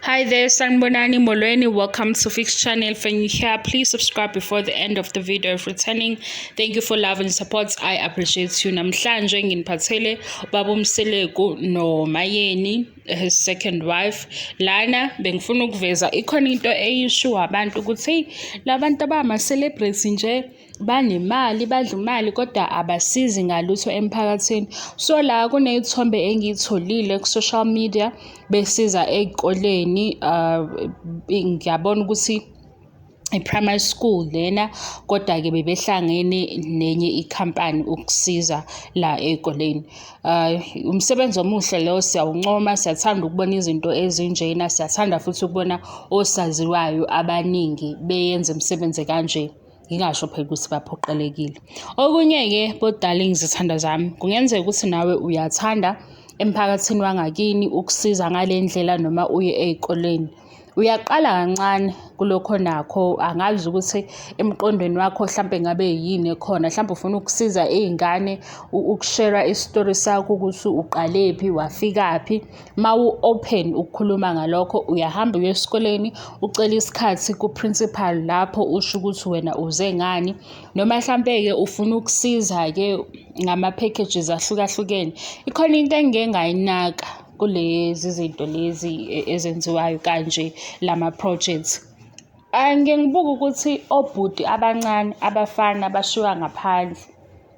Hi there, Sanibonani Molweni. Welcome to Fix Channel. If you're here, please subscribe before the end of the video. If returning, thank you for love and support. I appreciate you. Namhlanje nginiphathele ubaba uMseleku noMayeni, his second wife. Lana bengifuna ukuveza ikhona into eyishiwo abantu ukuthi hey, labantu abama-celebrities nje banemali, badla imali, kodwa abasizi ngalutho emphakathini. So la kuney'thombe engiy'tholile ku-social media besiza ey'koleni. Ngiyabona ukuthi i-primary school lena, kodwa-ke bebehlangene nenye ikhampani ukusiza la ey'koleni. Umsebenzi omuhle lo, siyawuncoma, siyathanda ukubona izinto ezinjena, siyathanda futhi ukubona osaziwayo abaningi beyenza imisebenzi kanje. Ngingasho phela ukuthi baphoqelekile. Okunye-ke, bo-darling, zithandwa zami, kungenzeka ukuthi nawe uyathanda emphakathini wangakini ukusiza ngale ndlela noma uye ey'koleni. Uyaqala kancane kulokho nakho, angazi ukuthi emqondweni wakho hlampe ngabe yini ekhona, hlampe ufuna ukusiza iy'ngane, ukushera isitori sakho ukuthi uqalephi, wafikaphi. Uma u-open ukukhuluma ngalokho, uyahamba uye esikoleni, ucele isikhathi ku-principal lapho usho ukuthi wena uze ngani, noma hlampe-ke ufuna ukusiza-ke ngama-packages ahlukahlukene. Ikhona into engike ngayinaka kulezi zinto lezi ezenziwayo kanje, lama-projects. Ngike ngibuke ukuthi obhuti abancane, abafana, bashiywa ngaphandle.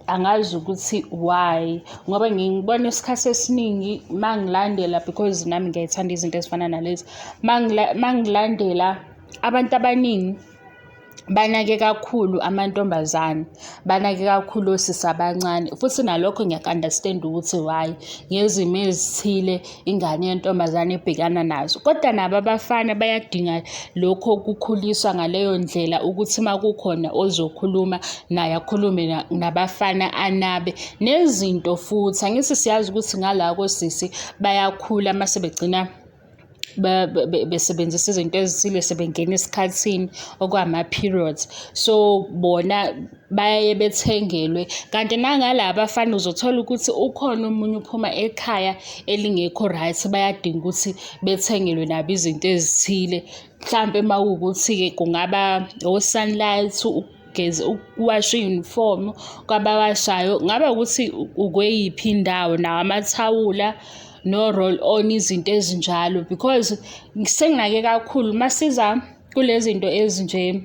Angazi ukuthi why, ngoba ngibona isikhathi esiningi uma ngilandela, because nami ngiyayithanda izinto ezifana nalezi, uma ngilandela abantu abaningi banake kakhulu amantombazane, banake kakhulu osisi abancane. Futhi nalokho ngiyaku-understand ukuthi why, ngezimo ezithile ingane yentombazane ebhekana nazo. Kodwa nabo abafana bayadinga lokho kukhuliswa ngaleyo ndlela, ukuthi uma kukhona ozokhuluma naye, akhulume nabafana, anabe nezinto futhi. Angithi siyazi ukuthi ngala kosisi bayakhula mase begcina besebenzisa izinto ezithile sebengena esikhathini, okwama-periods, so bona bayaye bethengelwe. Kanti nangala abafana uzothola ukuthi ukhona omunye uphuma ekhaya elingekho right, bayadinga ukuthi bethengelwe nabo izinto ezithile, mhlampe uma kuwukuthi-ke kungaba o-Sunlight, ukugeza, ukuwasha i-uniform kwabawashayo, ngabe ukuthi ukweyiphi indawo, nawo amathawula no-roll on, izinto ezinjalo. Because senginake kakhulu masiza kule zinto ezinje,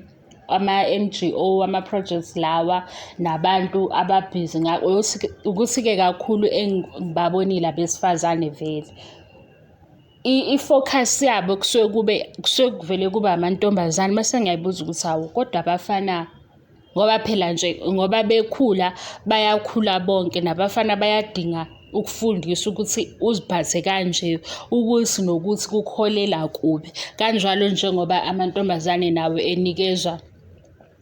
ama-NGO, ama-projects lawa nabantu ababhizi, ukuthi-ke kakhulu engibabonile abesifazane vele i-focus yabo kusuke kube kusuke kuvele kube amantombazane. Mase ngiyayibuza ukuthi hawu, kodwa abafana, ngoba phela nje ngoba bekhula bayakhula bonke, nabafana bayadinga ukufundiswa ukuthi uziphathe kanje, ukuthi nokuthi kukuholela kuphi, kanjalo njengoba amantombazane nawo enikezwa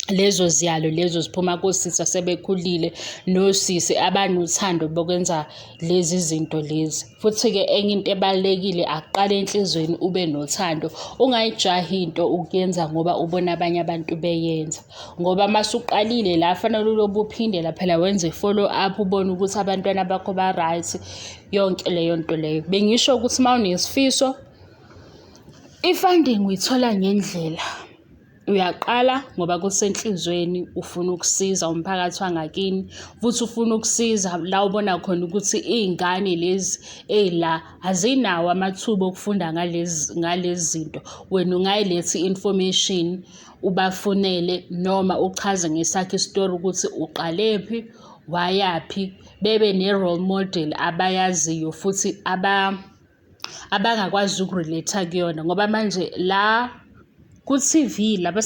lezo ziyalo lezo ziphuma kosisi asebekhulile nosisi abanothando bokwenza lezi zinto lezi. Futhi-ke enye into ebalulekile, akuqale enhliziyweni, ube nothando, ungayijahi into ukuyenza ngoba ubona abanye abantu beyenza, ngoba masuqalile la fanele ulobe uphindela phela wenze follow up, ubone ukuthi abantwana bakho ba-right, yonke leyo nto leyo. Bengisho ukuthi uma unesifiso, i-funding uyithola ngendlela. Uyaqala ngoba kusenhliziyweni, ufuna ukusiza umphakathi wangakini, futhi ufuna ukusiza la ubona khona ukuthi iy'ngane lezi ey'la azinawo amathuba okufunda ngalezi zinto. Wena ungayiletha i-information, ubafunele noma uchaze ngesakho isitori ukuthi uqalephi, wayaphi, bebe ne-role model abayaziyo futhi abangakwazi uku-relate-a kuyona. Ngoba manje la ku-TV, laba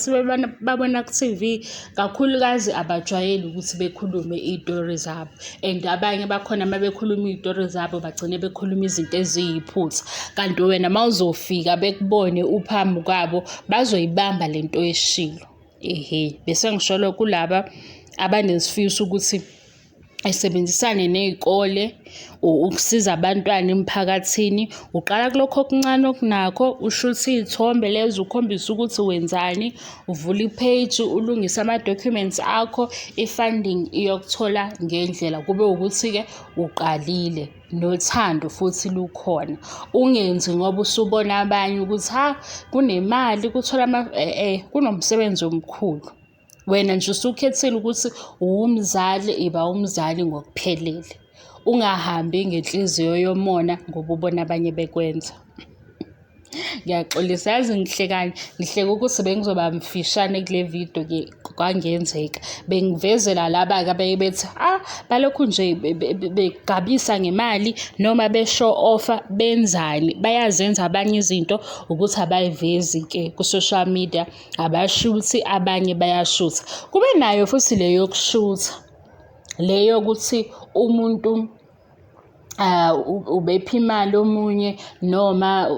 babona ku-TV kakhulukazi abajwayele ukuthi bekhulume iy'tori zabo, and abanye bakhona uma bekhuluma iy'tori zabo bagcine bekhuluma izinto eziyiphutha. Kanti wena uma uzofika bekubone uphambi kwabo, bazoyibamba lento oyishilo. Ehhe, bese ngisholo kulaba abanesifiso ukuthi esebenzisane ney'kole or ukusiza abantwana emphakathini. Uqala kulokhu okuncane okunakho, ushuthe iy'thombe lezo ukhombise ukuthi wenzani, uvule i-page, ulungise ama-documents akho, i-funding iyokuthola ngendlela, kube ukuthi-ke uqalile. Nothando futhi lukhona. Ungenzi ngoba usubona abanye ukuthi ha kunemali kuthola kunomsebenzi omkhulu. Wena nje usukhethile ukuthi uwumzali, iba umzali ngokuphelele. Ungahambi ngenhliziyo yomona ngoba ubona abanye bekwenza. Ngiyaxolisa yazi ngihlekani, ngihleka ukuthi bengizoba mfishane kule video-ke kwangenzeka. Bengivezela laba-ke abaye bethi ah balokhu nje begabisa ngemali noma be-show off-a benzani. Bayazenza abanye izinto ukuthi abayivezi-ke ku-social media, abashuthi abanye bayashutha. Kube nayo futhi le yokushutha, le yokuthi umuntu ubepha imali omunye noma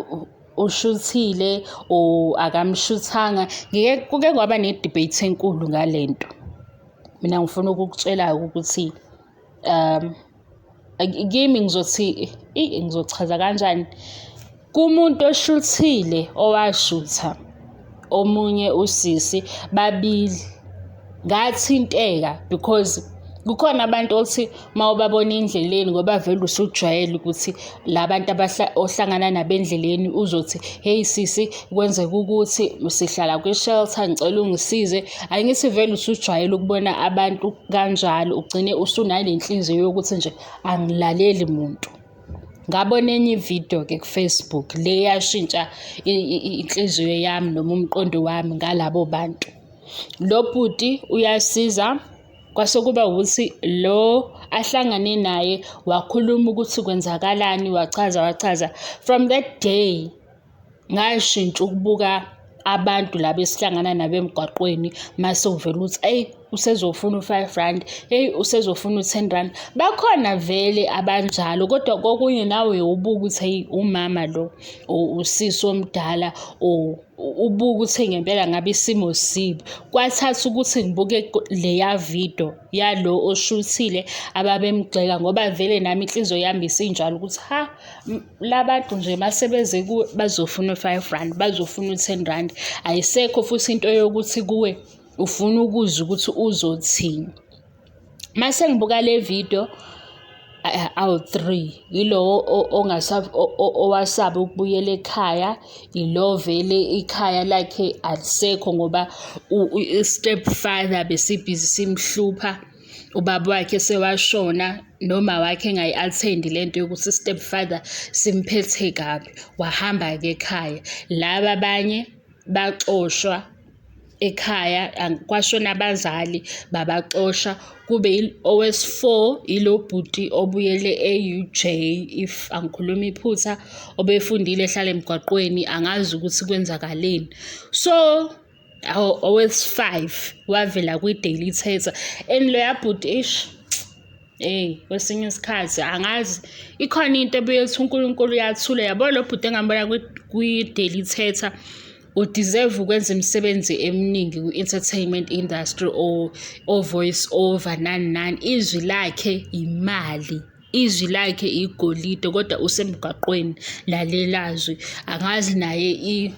ushuthile or akamshuthanga. Ngike kuke kwaba ne-debate enkulu ngale nto. Mina ngifuna ukukutshela-ke ukuthi kimi ngizothi ngizochaza kanjani? Kumuntu oshuthile owashutha omunye usisi babili ngathinteka because kukhona abantu othi uma ubabona endleleni ngoba vele usujwayele ukuthi la bantu ohlangana nabo endleleni uzothi, hheyi sisi kwenzeka ukuthi sihlala kwi-shelter ngicela ungisize. Angithi vele usujwayele ukubona abantu kanjalo ugcine usunale nhliziyo yokuthi nje angilaleli muntu. Ngabona enye ividiyo-ke ku-Facebook le yashintsha inhliziyo yami noma umqondo wami ngalabo bantu. Lo bhuti uyasiza kwase kuba ukuthi lo ahlangane naye wakhuluma ukuthi kwenzakalani wachaza wachaza. From that day ngashintsha ukubuka abantu laba esihlangana nabo emgwaqweni mase uvela ukuthi eyi usezofuna u-five rand, eyi usezofuna u-ten rand. Bakhona vele abanjalo kodwa kokunye nawe uye ubuke ukuthi eyi umama lo or usisi omdala or ubuke ukuthi ngempela ngabe isimo sibi. Kwathatha ukuthi ngibuke leya video yalo oshuthile ababemgxeka ngoba vele nami inhliziyo yami isinjalo ukuthi ha labantu nje masebeze kuwe bazofuna u-five rand, bazofuna u-ten rand. Ayisekho futhi into yokuthi kuwe ufuna ukuzwa ukuthi uzothini. Mase ngibuka le video awu-three, yilo owasaba ukubuyela ekhaya, ilo vele ikhaya lakhe alisekho ngoba i-step father besibhizi simhlupha, ubaba wakhe sewashona noma wakhe engayi-attend-i le nto yokuthi i-step father simphethe kabi, wahamba-ke ekhaya. Laba abanye baxoshwa ekhaya, kwashona abazali babaxosha kube owesi-four ilo bhuti obuyele e-U_J if angikhulumi iphutha, obefundile ehlala emgwaqweni angazi ukuthi kwenzakaleni. So owesi-five wavela kwi-Daily Thetha and loya bhuti eish, eyi kwesinye isikhathi angazi ikhona into ebuye ithi uNkulunkulu uyathula yabo lo bhuti engambona kwi-Daily Thetha u-deserve ukwenza imisebenzi eminingi kwi-entertainment industry or o-voice over nani nani. Izwi lakhe imali, izwi lakhe igolide kodwa usemgwaqweni lalela zwi. Angazi naye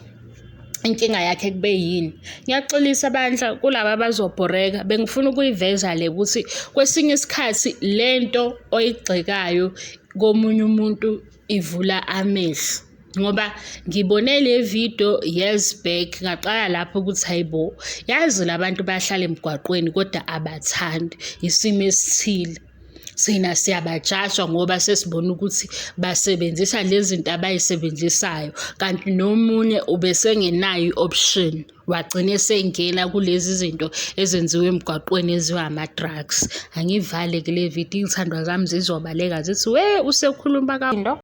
inkinga yakhe kube yini. Ngiyaxolisa bandla kulaba abazobhoreka, bengifuna ukuyiveza le ukuthi kwesinye isikhathi lento oyigxekayo komunye umuntu ivula amehlo. Ngoba ngibone le video years back ngaqala lapho ukuthi hayi bo, yazi la bantu bayahlala emgwaqweni kodwa abathandi, isimo esithile. Thina siyabajaja ngoba sesibona ukuthi basebenzisa lezi zinto abay'sebenzisayo, kanti nomunye ubesengenayo i-option, wagcina esengena kulezi zinto ezenziwa emgwaqweni eziwama-drugs. Angiyivale-ke le video, iy'thandwa zami zizobaleka zithi we usekhuluma .